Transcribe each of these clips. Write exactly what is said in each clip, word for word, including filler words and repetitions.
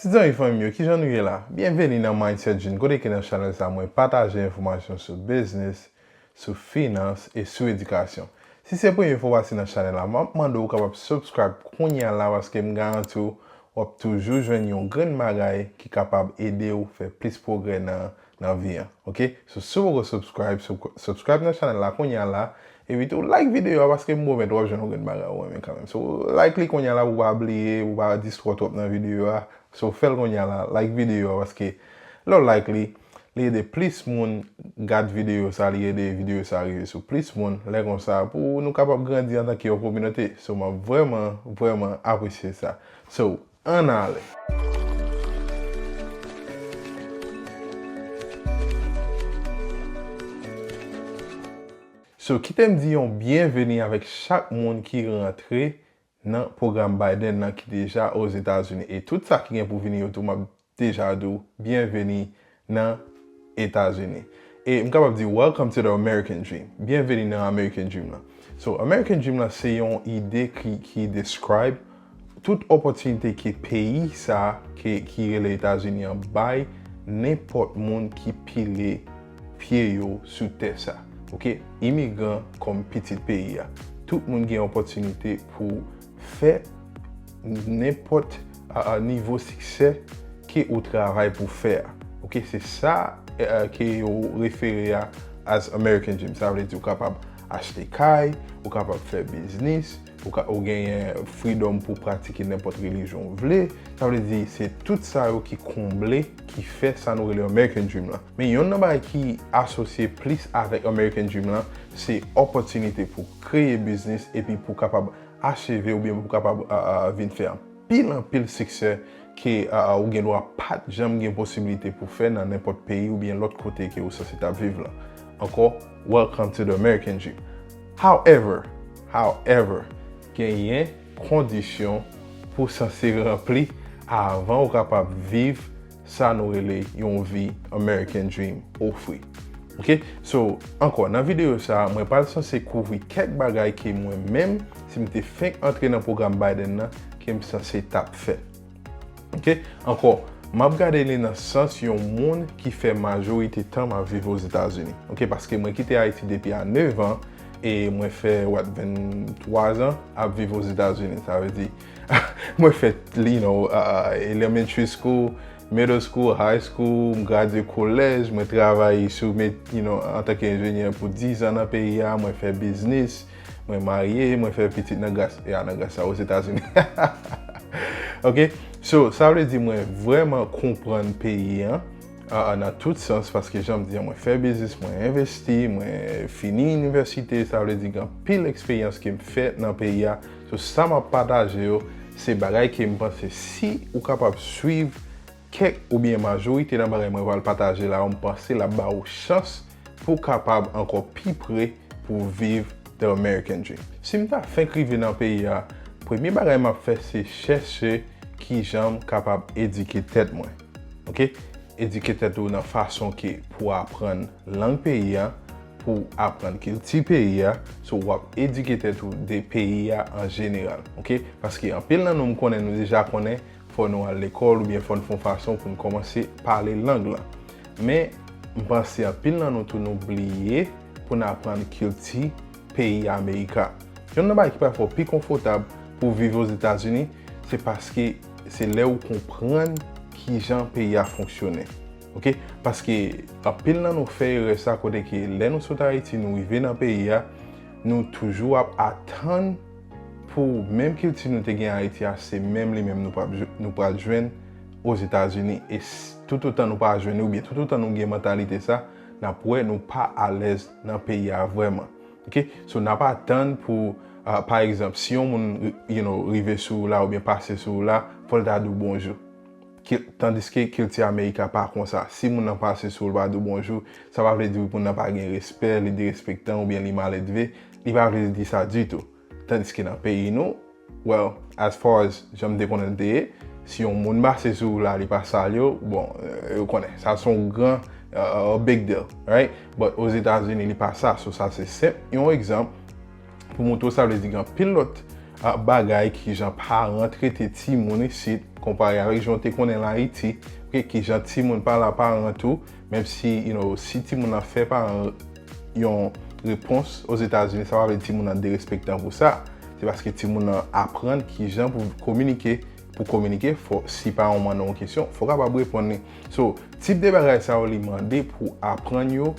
Ti zanmi fanmi m yo, kijan nou ye la? Byenveni nan Mindset Junior, kote ke nan chanèl sa mwen pataje enfòmasyon sou biznis, sou finans e sou edikasyon. Si se premye fwa w pase nan chanèl la, m ap mande w kapab subscribe kounye a la paske m garanti w w ap toujou jwenn yon grenn bagay ki kapab ede w fè plis pwogrè nan, nan vi an. Oke? So, si w poko subscribe, sub- subscribe nan chanèl la kounye a la. Epi tou, like videyo a paske m pwomèt w ap jwenn yon grenn bagay ou renmen kanmenm. So, like li kounye a la pou w pa bliye, pou w pa distrè w twòp nan videyo a. So, fè l kounye a la, like videyo a paske lè w like li, li ede plis moun gad videyo sa, li ede videyo sa rive sou plis moun. Lè konsa, pou nou kapab grandi antanke yon kominote. So, m ap vrèman, vrèman apresye sa. So, ann ale. So, kite m di yon byenveni avèk chak moun ki rantre nan pwogram Biden nan ki deja Ozetazini. E tout sa ki gen pou vini yo tou, m ap deja di w, byenveni nan Etazini. E m kapab di, welcome to the American dream. Byenveni nan American dream lan. So, American dream lan se yon ide ki, ki describe tout opòtinite ke peyi sa, ke, ki rele Etazini an, bay nenpòt moun ki pile pye yo sou tè sa. Oke? Imigran kòm pitit peyi a. Tout moun gen opòtinite pou fè nenpòt, a, a, nivo siksè ke ou travay pou fè a. Oke, se sa, e, e, ke yo refere a as American Dream. Sa vle di ou kapab achte kay, ou kapab fè biznis, ou ka, ou genyen freedom pou pratike nenpòt relijyon ou vle. Sa vle di se tout sa yo ki konble, ki fè sa nou rele American Dream lan. Men yonn nan bagay ki asosye plis avèk American Dream lan, se opòtinite pou kreye biznis epi pou kapab acheve oubyen pou kapab, a, a, vin fè anpil, anpil siksè ke, a, a, ou gen dwa pa t janm gen posiblite pou fè nan nenpòt peyi oubyen lòt kote ke ou sanse t ap viv lan. Ankò, welcome to the American dream. However, however, genyen kondisyon pou sanse ranpli avan ou kapab viv sa nou rele yon vi American Dream ofri. Oke? So, ankò, nan videyo sa a, mwen pral sanse kouvri kèk bagay ke mwen menm, si m te fenk antre nan pwogram Biden nan, ke m sanse t ap fè. Oke? Ankò, m ap gade li nan sans yon moun ki fè majorite tan m ap viv Ozetazini. Oke? Paske mwen kite Ayiti depi a nèf an, e mwen fè, what, venntwa zan ap viv Ozetazini. Sa vle di, mwen fè, you know, uh, elementary school, middle school, high school, m gradye kolèj, mwen travay sou, met-, you know, antanke enjenyè pou diz an nan peyi a, mwen fè biznis, mwen marye, mwen fè pitit nan gras, ya, nan gras sa, Ozetazini. Oke? So, sa vle di mwen vrèman konprann peyi an, a, a, nan tout sans, paske jan m di an, mwen fè biznis, mwen envesti, mwen fini inivèsite, sa vle di gen anpil eksperyans ke m fè nan peyi a. So, sa m ap pataje yo, se bagay ke m panse si ou kapab swiv kèk oubyen majorite nan bagay mwen pral pataje la yo, m panse l ap ba ou chans pou w kapab ankò pi pre pou w viv the American dream. Si m ta fenk rive nan peyi a, premye bagay m ap fè se chèche kijan m kapab edike tèt mwen. Oke? Edike tèt ou nan fason ke pou w aprann lang peyi a, pou w aprann kilti peyi a, so w ap edike tèt ou de peyi a an jeneral. Oke? Paske anpil nan nou, m konnen nou deja konnen, fò nou al lekòl oubyen fò n fè yon fason pou n kòmanse pale lang lan. Men, m panse anpil nan nou tou nou bliye pou n aprann kilti peyi Amerika. Yonn nan bagay ki pral fè w pi konfòtab pou w viv Ozetazini, se paske se lè ou konprann kijan peyi a fonksyone. Oke? Paske anpil nan nou fè erè sa kote ke lè nou sot Ayiti, nou rive nan peyi a, nou toujou ap atann pou menm kilti nou te gen Ayiti a, se menm li menm nou pral jw-, nou pral jwenn Ozetazini. E s-, toutotan nou pa jwenn li, oubyen toutotan nou gen mantalite sa, n ap wè nou pa alèz nan peyi a vrèman. Oke? So, n ap atann pou, ah, pa egzanp, si yon moun, you know, rive sou ou la oubyen pase sou ou la, fò l ta di w bonjou. Ki-, tandiske kilti Amerika pa konsa. Si moun nan pase sou ou, l pa di w bonjou, sa pa vle di moun nan pa gen respè, li derespektan oubyen li maledve, li pa vle di sa ditou. Tandiske nan peyi nou, well, as far as jan m te konnen l te ye, si yon moun pase sou ou la, li pa salye w, bon, euh, yo konnen, sa se yon gran, euh, big deal, right? But Ozetazini, li pa sa. So, sa se senp yon egzanp pou montre w sa vle di gen anpil lòt, a, bagay, kijan paran trete timoun isit, konpare avèk jan w te konnen l Ayiti, oke, kijan timoun pale a paran tou, menm si, you know, si timoun nan fè paran yon repons Ozetazini, sa pa vle di timoun nan derespektan pou sa. Se paske timoun nan aprann kijan pou kominike, pou kominike, fò, si paran w mande yon kesyon, fò w kapab reponn li. So, tip de bagay sa yo, li mande pou aprann yo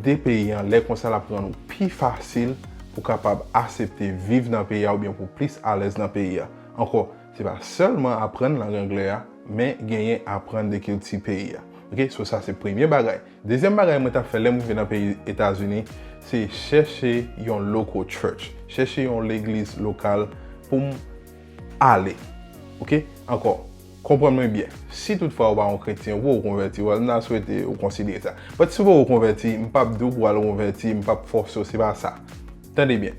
de peyi an, lè konsa l ap rann ou pi fasil pou kapab aksepte viv nan peyi a oubyen pou plis alèz nan peyi a. Ankò, se pa sèlman aprann lang anglè a, men genyen aprann de kilti peyi a. Oke, so sa se premye bagay. Dezyèm bagay mwen t ap fè lè m rive nan peyi Etazini, se chèche yon local church, chèche yon legliz lokal pou m ale. Oke? Ankò, konprann mwen byen. Si toutfwa ou pa yon kretyen, ou poko konvèti, well, m ta swete ou konsidere sa. But si ou poko konvèti, m p ap di w pou w al konvèti, m p ap fòse w, se pa sa. Tande byen.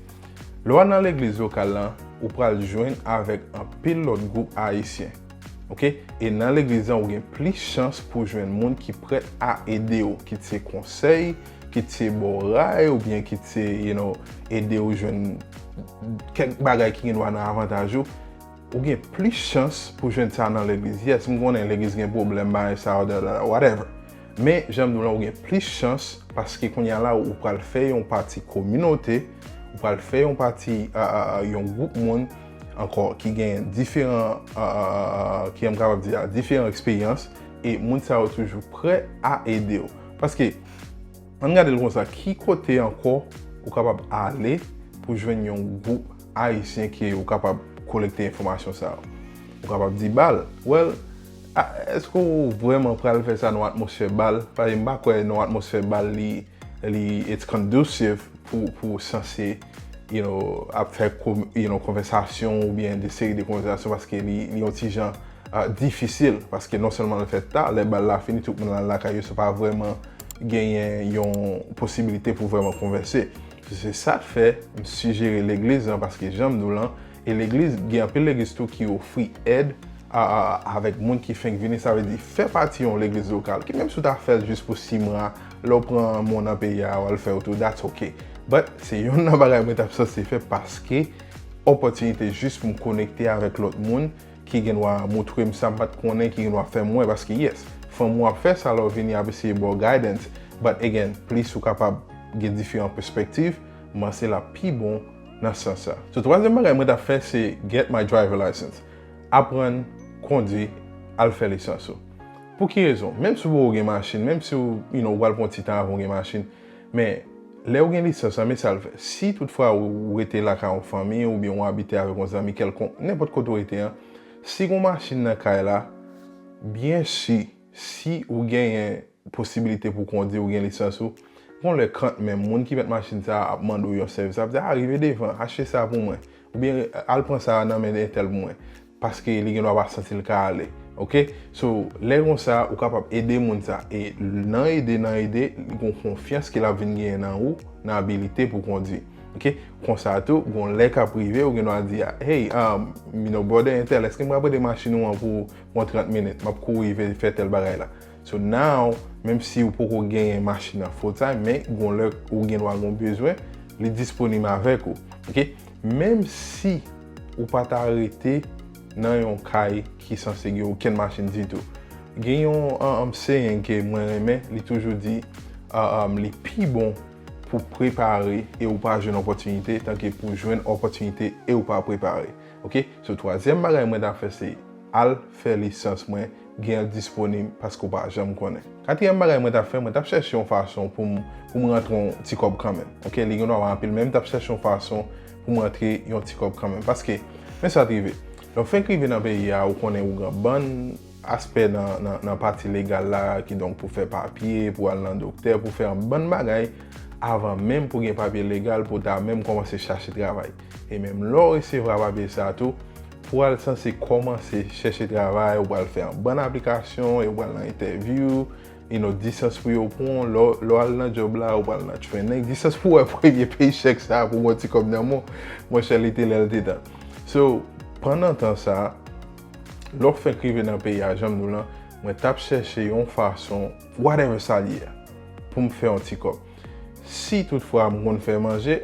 Lè w al nan legliz lokal lan, ou pral jwenn avèk anpil lòt gwoup ayisyen. Oke? E nan legliz lan, ou gen plis chans pou jwenn moun ki prèt a ede w, kit se konsèy, kit se ba w ray, oubyen kit se, you know, ede w jwenn kèk bagay ki gen dwa nan avantaj ou. Ou gen plis chans pou jwenn sa nan legliz. Yes, m konnen legliz gen pwoblèm, bagay sa yo, da, da, da, whatever. Men, jan m di w lan, ou gen plis chans paske kounye a la, ou pral fè yon pati kominote, ou pral fè yon pati, a, a, a, yon gwoup moun ankò ki gen diferan, a, a, a, a, ki m kapab di a, diferan eksperyans, e moun sa yo toujou prè a ede w. Paske, ann gade l konsa, ki kote ankò ou kapab ale pou jwenn yon gwoup ayisyen ke ou kapab kolekte enfòmasyon sa yo? Ou kapab di ba l, well, a, èske w vrèman pral fè sa nan yon atmosfè bal? Paske m pa kwè nan yon atmosfè bal li, li it's conducive pou, pou w sanse, you know, ap fè, you know, konvèsasyon oubyen de seri de konvèsasyon paske li, li yon ti jan, a, difisil. Paske non sèlman l fèt ta, lè bal la fini, tout moun al lakay yo, se pa vrèman genyen yon posibilite pou vrèman konvèse. Se sa k fè m sijere legliz lan, paske jan m di w lan, e legliz, gen anpil legliz tou ki ofri èd a, a, avèk moun ki fenk vini, sa vle di fè pati yon legliz lokal, ki menm si w ta fè l jis pou sis mwa, lè w pran moun nan peyi a, w al fè w tou, that's ok. But se youn nan bagay mwen t ap sanse fè paske opòtinite jis pou m konekte avèk lòt moun ki gen dwa montre m sa m pa t konnen, ki gen dwa fè m wè, paske yes, fanmi w ap fè sa lè w vini ap eseye ba w guidance, but again, plis ou kapab gen diferan pèspektiv, m panse l ap pi bon nan sans sa. So, twazyèm bagay mwen t ap fè, se get my driver license. Aprann kondwi, al fè lisans ou. Pou ki rezon? Menm si w poko gen machin, menm si w, you know, w pral pran ti tan avan w gen machin, men lè w gen lisans lan, men sa l fè. Si toutfwa ou, ou rete lakay yon fanmi oubyen ou abite avèk yon zanmi kèlkonk, nenpòt kote w rete an, si gen yon machin nan kay la, byen si, si ou genyen posibilite pou kondwi, ou gen lisans ou, gon lè kanmenm, moun ki mèt machin sa a ap mande w yon sèvis, ap di, "A, rive devan, achte sa pou mwen." Oubyen, "Al pran sa a nan men entèl pou mwen." Paske li gen dwa pa santi l ka ale. Oke? So, lè konsa, ou kapab ede moun sa. E nan ede, nan ede, li gon konfyans ke l ap vin genyen nan ou, nan abilite pou kondwi. Oke? Konsa tou, gon lè k ap rive, ou gen dwa di, "Hey, um, you know, brother entèl, èske m ka prete machin ou an pou yon trant minit? M ap kouri ve-, fè tèl bagay la." So now, menm si ou poko genyen machin nan full time, men gon lè ou gen dwa gon bezwen, li disponib avèk ou. Oke? Menm si ou pa ta rete nan yon kay ki sanse gen okenn machin ditou. Gen yon, um, um, saying ke mwen renmen, li toujou di, uh, um, li pi bon pou prepare e ou pa jwenn opòtinite, tanke pou jwenn opòtinite e ou pa prepare. Oke? So, twazyèm bagay mwen ta fè se al fè lisans mwen, gen l disponib paske w pa janm konnen. Katriyèm bagay mwen t ap fè, mwen t ap chèche yon fason pou m, pou m rantre yon ti kòb kanmenm. Oke, li gen dwa pa anpil, men m t ap chèche yon fason pou m rantre yon ti kòb kanmenm. Paske, men sa t rive. Lè w fenk rive nan peyi a, ou konnen ou gen bann aspè nan, nan, nan pati legal la, kidonk pou fè papye, pou al nan doktè, pou fè yon bann bagay, avan menm pou gen papye legal, pou ta menm kòmanse chache travay. E menm lè w resevwa papye sa a tou, pou w al sanse kòmanse chèche travay, ou pral fè yon bann aplikasyon, e ou pral nan entèvyou, you know, distance pou yo pran w, lè w, lè w al nan job la, ou pral nan training, distance pou w wè premye paycheck sa a, pou w wè ti kòb nan men w, monchè, li te lè l te tan. So, pandan tan sa a, lè w fenk rive nan peyi a, jan m di w lan, mwen t ap chèche yon fason, whatever sa l ye, pou m fè yon ti kòb. Si toutfwa m konn fè manje,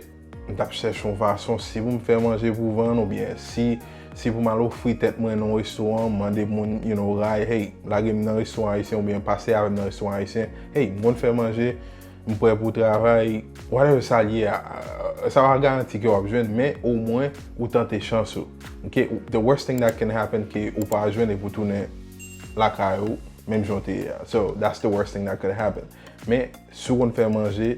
m t ap chèche yon fason, si pou m fè manje pou vann, oubyen si, si pou m al ofri tèt mwen nan yon restoran, m mande moun, you know, ray, hey, lage m nan restoran ayisyen, oubyen pase avè m nan restoran ayisyen, hey, m konn fè manje, m prè pou travay, whatever sa l ye a, sa pa garanti ke w ap jwenn, men omwen ou tante chans ou. Ok, the worst thing that can happen ke ou pa jwenn epi w tounen lakay ou, menm jan w te ye a. So, that's the worst thing that could happen. Men, si w konn fè manje,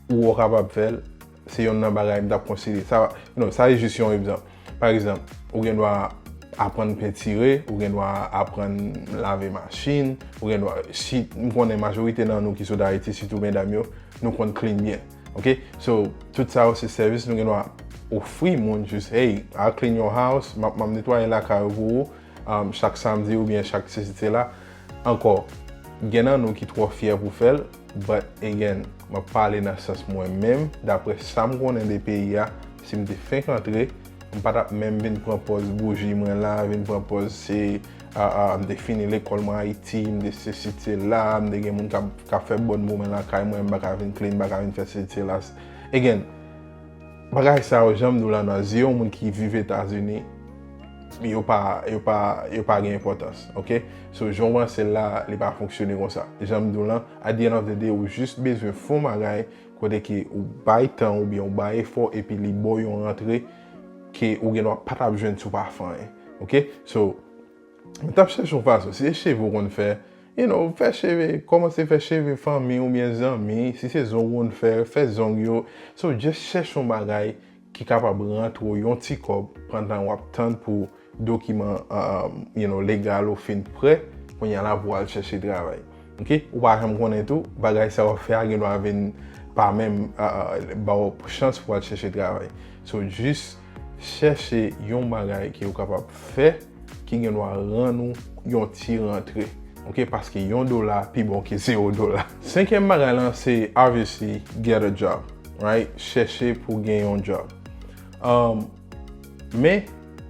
ou wè w kapab fè l, se yonn nan bagay m t ap konsidere. Sa, you know, sa se jis yon egzanp. Pa egzanp, ou gen dwa aprann pentire, ou gen dwa aprann lave machin, ou gen dwa, si, m konnen majorite nan nou ki sot Ayiti, sitou medam yo, nou konn clean byen. Ok? So, tout sa yo se sèvis nou gen dwa ofri moun, jis, hey, I'll clean your house, m ap, m ap netwaye lakay ou pou ou, um, chak samdi oubyen chak sesi sela. Ankò, gen nan nou ki twò fyè pou fè l, but again, m ap pale nan sans mwen menm, daprè sa m konnen de peyi a, si m te fenk antre, m pa t ap menm vin pran pòz bouji mwen la, vin pran pòz se, a, a, m te fini lekòl mwen Ayiti, m te sesi sela, m te gen moun k ap, k ap fè bòn pou mwen lakay mwen, m pa ka vin clean, m pa ka vin fè sesi sela. Again, bagay sa yo, jan m di w la, nan zye yon moun ki viv Etazini, yo pa, yo pa, yo pa gen enpòtans, ok? So, jan w panse l la, li pa fonksyone konsa. Jan m di w lan, at the end of the day, ou jis bezwen fè yon bagay kote ke ou bay tan oubyen ou bay efò epi li ba w yon rantre ke ou gen dwa pa t ap jwenn si w pa fè anyen, ok? So, m t ap chèche yon fason, si se cheve w konn fè, you know, fè cheve, kòmanse fè cheve fanmi oubyen zanmi, si se zong ou konn fè, fè zong yo. So, just chèche yon bagay ki kapab rantre w yon ti kòb pandan w ap tann pou dokiman, um, you know, legal ou fin prè, kounye a la pou w al chèche travay. Ok? Ou pa janm konnen tou, bagay sa w ap fè a gen dwa vin pa menm, uh, ba w chans pou w al chèche travay. So, jis chèche yon bagay ke w kapab fè ki gen dwa rann ou yon ti rantre. Ok? Paske yon dola pi bon ke zewo dola. Senkyèm bagay lan, se obviously get a job, right? Chèche pou gen yon job. Um, men,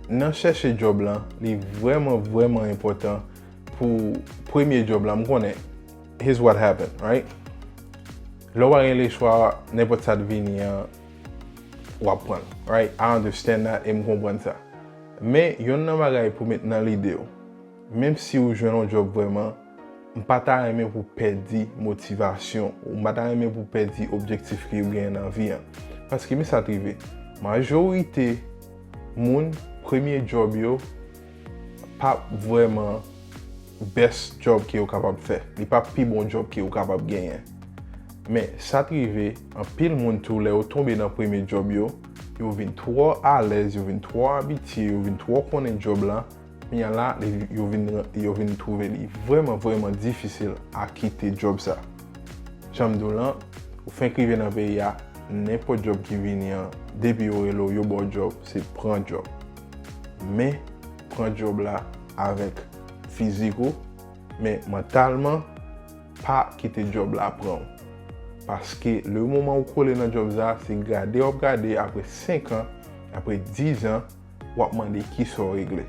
nan chèche job lan, li vrèman, vrèman enpòtan pou premye job lan. M konnen, here's what happened, right? Lè w pa gen lechwa, nenpòt sa t vini an, w ap pran l, right? I understand that, e m konprann sa. Men, yonn nan bagay pou met nan lide w, menm si ou jwenn yon job vrèman, m pa ta renmen pou w pèdi motivasyon ou, m pa ta renmen pou w pèdi objektif ke ou genyen nan vi an. Paske men sa t rive. Majorite moun, premye job yo p ap vrèman best job ke yo kapab fè. Li p ap pi bon job ke yo kapab genyen. Men sa t rive, anpil moun tou, lè yo tonbe nan premye job yo, yo vin twò alèz, yo vin twò abitye, yo vin twò konnen job lan. Kounye a la, li, yo vin, yo vin twouve li vrèman, vrèman difisil a kite job sa. Jan m di w lan, ou fenk rive nan peyi a, nenpòt job ki vini an, depi yo rele w, yo ba w job, se pran job. Men, pran job la avèk fizik ou, men mantalman, pa kite job la pran w. Paske le moman ou kole nan job sa, se gade w ap gade apre senk an, apre diz an, w ap mande kisa w regle.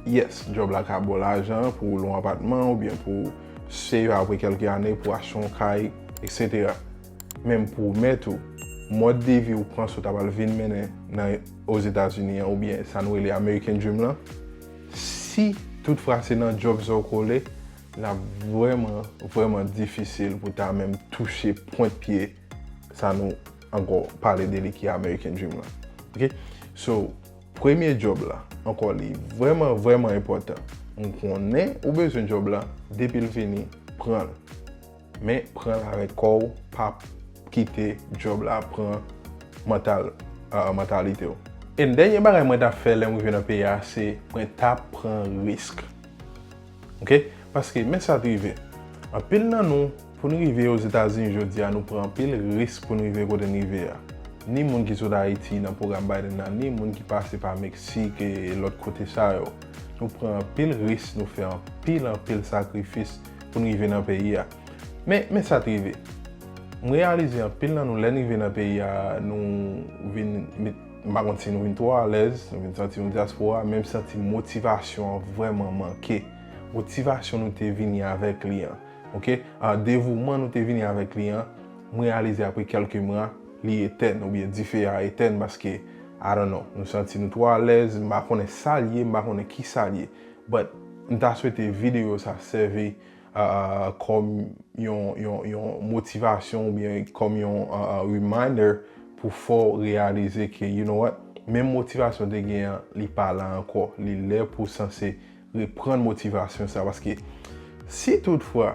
Yes, job la ka ba w lajan pou w lwe yon apatman oubyen pou w save apre kèlke ane pou w achte yon kay, etsetera. Men m pwomèt ou, mòd de vi ou pran si w ta pral vin mennen nan Ozetazini an oubyen sa nou rele American Dream lan, si toutfwa se nan job sa w kole, l ap vrèman, vrèman difisil pou w ta menm touche pwent pye sa nou ankò pale de li ki American Dream lan. Ok? So, premye job la, ankò li vrèman, vrèman enpòtan. M konnen ou bezwen job la, depi l vini, pran l. Men pran l avèk kò w, pa kite job la pran mantal, uh, mantalite w. E dènye bagay mwen t ap fè lè m rive nan peyi a, se mwen t ap pran risk. Ok? Paske men sa t rive. Anpil nan nou, pou n rive Ozetazini jodi a, nou pran anpil risk pou n rive kote n rive a. Ni moun ki sot Ayiti nan pwogram Biden nan, ni moun ki pase pa Meksik e lòt kote sa yo. Nou pran anpil risk, nou fè anpil, anpil sakrifis pou n rive nan peyi a. Men, men sa t rive. M reyalize anpil nan nou, lè n rive nan peyi a, nou vin met, m pa konn si nou vin twò alèz, nou vin santi nou dyaspora, menm santi motivasyon an vrèman manke. Motivasyon nou te vini avèk li an, ok? A, devouman nou te vini avèk li an, m reyalize apre kèlke mwa, li etèn, oubyen dife a etèn, paske, I don't know, nou santi nou twò alèz, m pa konnen sa l ye, m pa konnen ki sa l ye. But, m ta swete videyo sa sèvi, uh, kòm yon, yon, yon motivasyon oubyen kòm yon, uh, uh, reminder pou fè w reyalize ke, you know what, menm motivasyon w te gen an, li pa la ankò. Li lè pou w sanse reprann motivasyon sa, paske si toutfwa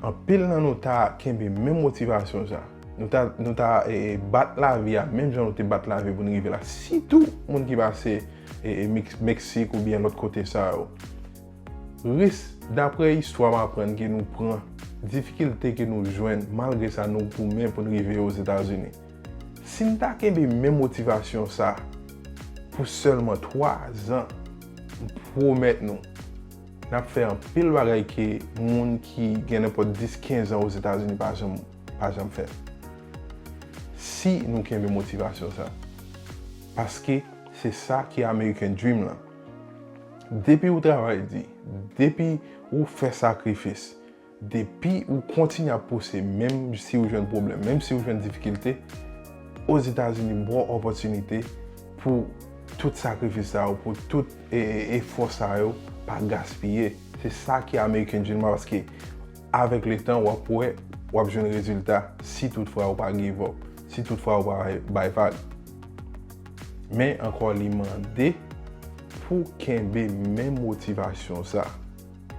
anpil nan nou ta kenbe menm motivasyon sa, nou ta, nou ta, e, e, bat lavi a menm jan nou te bat lavi pou n rive la, sitou moun ki pase, e, e, Mex-, Meksik oubyen lòt kote sa yo. Risk, daprè istwa m aprann ke nou pran, difikilte ke nou jwenn, malgre sa nou goumen pou n rive Ozetazini. Si n ta kenbe menm motivasyon sa pou sèlman twa zan, m pwomèt nou, n ap fè anpil bagay ke moun ki gen nenpòt dis, kenz an Ozetazini pa janm, pa janm fè. Si nou kenbe motivasyon sa. Paske se sa ki American Dream lan. Depi ou travay di, depi ou fè sakrifis, depi ou kontinye ap pouse, menm si ou jwenn pwoblèm, menm si ou jwenn difikilte, Ozetazini ba w opòtinite pou tout sakrifis sa yo, pou tout, e, e, efò sa yo pa gaspiye. Se sa ki American Dream lan, paske avèk letan, w ap wè, w ap jwenn rezilta si toutfwa ou pa give up, si toutfwa ou pa bay, bay vag. Men ankò, li mande pou kenbe menm motivasyon sa.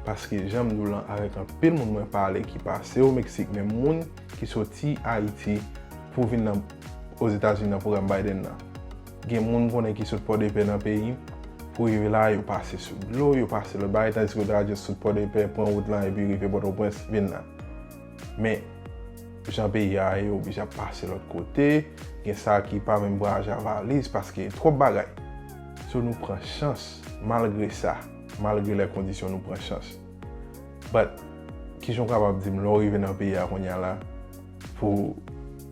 Paske jan m di w lan, avèk anpil moun mwen pale ki pase o Meksik, menm moun ki soti Ayiti pou vin nan Ozetazini nan pwogram Biden nan. Gen moun m konnen ki sot Pòdepè nan peyi, pou rive la, yo pase sou dlo, yo pase lòt bagay, tandiske yo ta just sot Pòdepè, pran wout lan, epi rive Pòtoprens, vin la. Men, jan peyi a ye, yo oblije ap pase lòt kote, gen sa ki pa menm vwayaje a valiz, paske twòp bagay. So, nou pran chans, malgre sa, malgre lè kondisyon, nou pran chans. But, kijan w kapab di m lè w rive nan peyi a kounye a la, pou,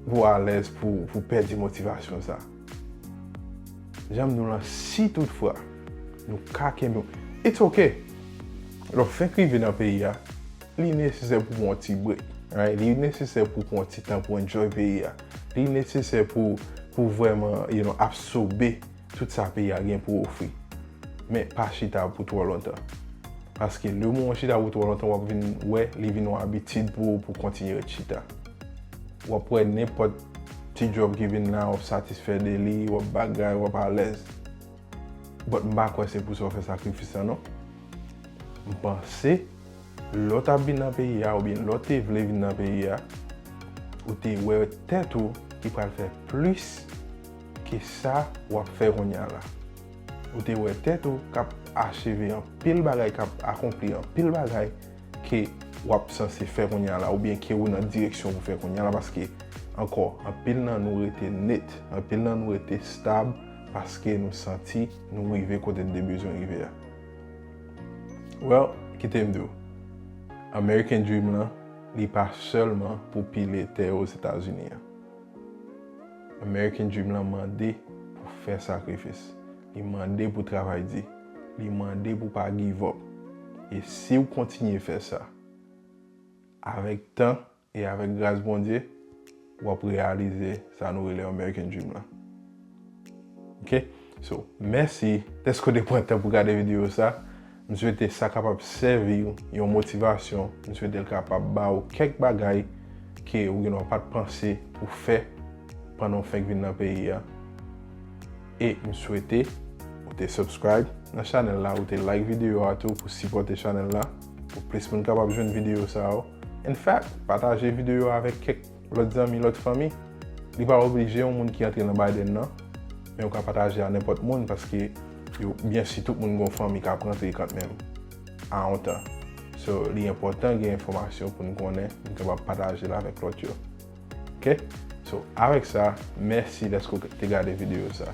pou alèz, pou, pou pèdi motivasyon sa? Jan m di w lan, si toutfwa nou ka kenbe, it's ok. Lè w fenk rive nan peyi a, li nesesè pou pran yon ti break, right? Li nesesè pou pran yon ti tan pou enjoy peyi a. Li nesesè pou, pou vrèman, you know, absòbe tout sa peyi a gen pou ofri. Men pa chita pou twò lontan. Paske lè w chita pou twò lontan, w ap vin wè li vin yon abitid pou ou pou kontinye ret chita. W ap wè nenpòt ti djòb ki vin la, w ap satisfè de li, w ap bagay, w ap alèz. But m pa kwè se pou sa w fè sakrifis lan, non. M panse, lè w t ap vin nan peyi a, oubyen lè w te vle vin nan peyi a, ou te wè tèt ou ki pral fè plis ke sa w ap fè kounye a la. Ou te wè tèt ou k ap acheve anpil bagay, k ap akonpli anpil bagay ke w ap sanse fè kounye a la, oubyen ke ou nan direksyon pou fè kounye a la, paske, ankò, anpil nan nou rete net, anpil nan nou rete stab, paske nou santi nou rive kote n te bezwen rive a. Well, kite m di w, American Dream lan, li pa sèlman pou pile tè Ozetazini an. American Dream lan mande pou fè sakrifis. Li mande pou travay di. Li mande pou pa give up. E si w kontinye fè sa, avèk tan e avèk gras Bondye, w ap reyalize sa nou rele American Dream lan. Ok? So, mèsi dèske w te pran tan pou gade videyo sa. M swete sa kapab sèvi w yon motivasyon. M swete l kapab ba w kèk bagay ke ou gendwa pa t panse pou fè pandan w fenk vin nan peyi a. E m swete ou te subscribe nan chanèl la, ou te like videyo a tou pou sipòte chanèl la, pou plis moun kapab jwenn videyo sa yo. In fact, pataje videyo a avèk kèk lòt zanmi, lòt fanmi. Li pa oblije yon moun ki antre nan Biden nan, men ou ka pataje a nenpòt moun paske yo, byensi tout moun gen yon fanmi k ap rantre kantmenm a yon tan. So, li enpòtan gen enfòmasyon pou n konnen, pou n kapab pataje l avèk lòt yo. Ok? So, avèk sa, mèsi dèske w te gade videyo sa.